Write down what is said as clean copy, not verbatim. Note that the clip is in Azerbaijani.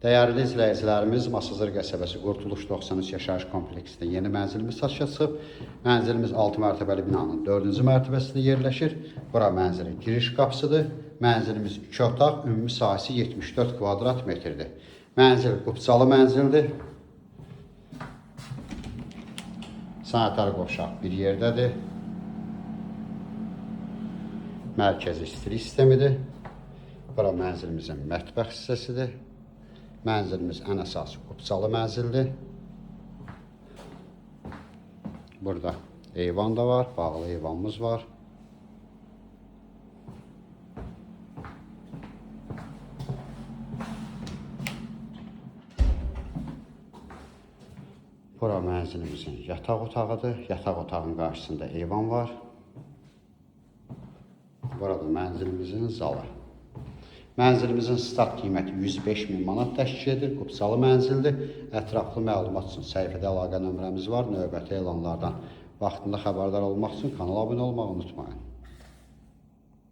Dəyərli izləyicilərimiz, Masazır qəsəbəsi Qurtuluş 93 yaşayış kompleksində yeni mənzilimiz satışa çıxıb. Mənzilimiz 6 mərtəbəli binanın 4-cü mərtəbəsində yerləşir. Bura mənzilin giriş qapısıdır. Mənzilimiz 2 otaq, ümumi sahəsi 74 kvadrat metrdir. Mənzil qubçalı mənzildir. Sanitar qovşaq bir yerdədir. Mərkəzi istilik sistemidir. Bura mənzilimizin mətbəx hissəsidir. Mənzilimiz ən əsası qubçalı mənzildir. Burada eyvan da var, bağlı eyvanımız var. Bura mənzilimizin yataq otağıdır. Yataq otağının qarşısında eyvan var. Burada mənzilimizin zalı. Mənzilimizin start qiyməti 105 min manat təşkil edir. Qubçalı mənzildir. Ətraflı məlumat üçün səhifədə əlaqə nömrəmiz var. Növbəti elanlardan vaxtında xəbərdar olmaq üçün kanala abunə olmağı unutmayın.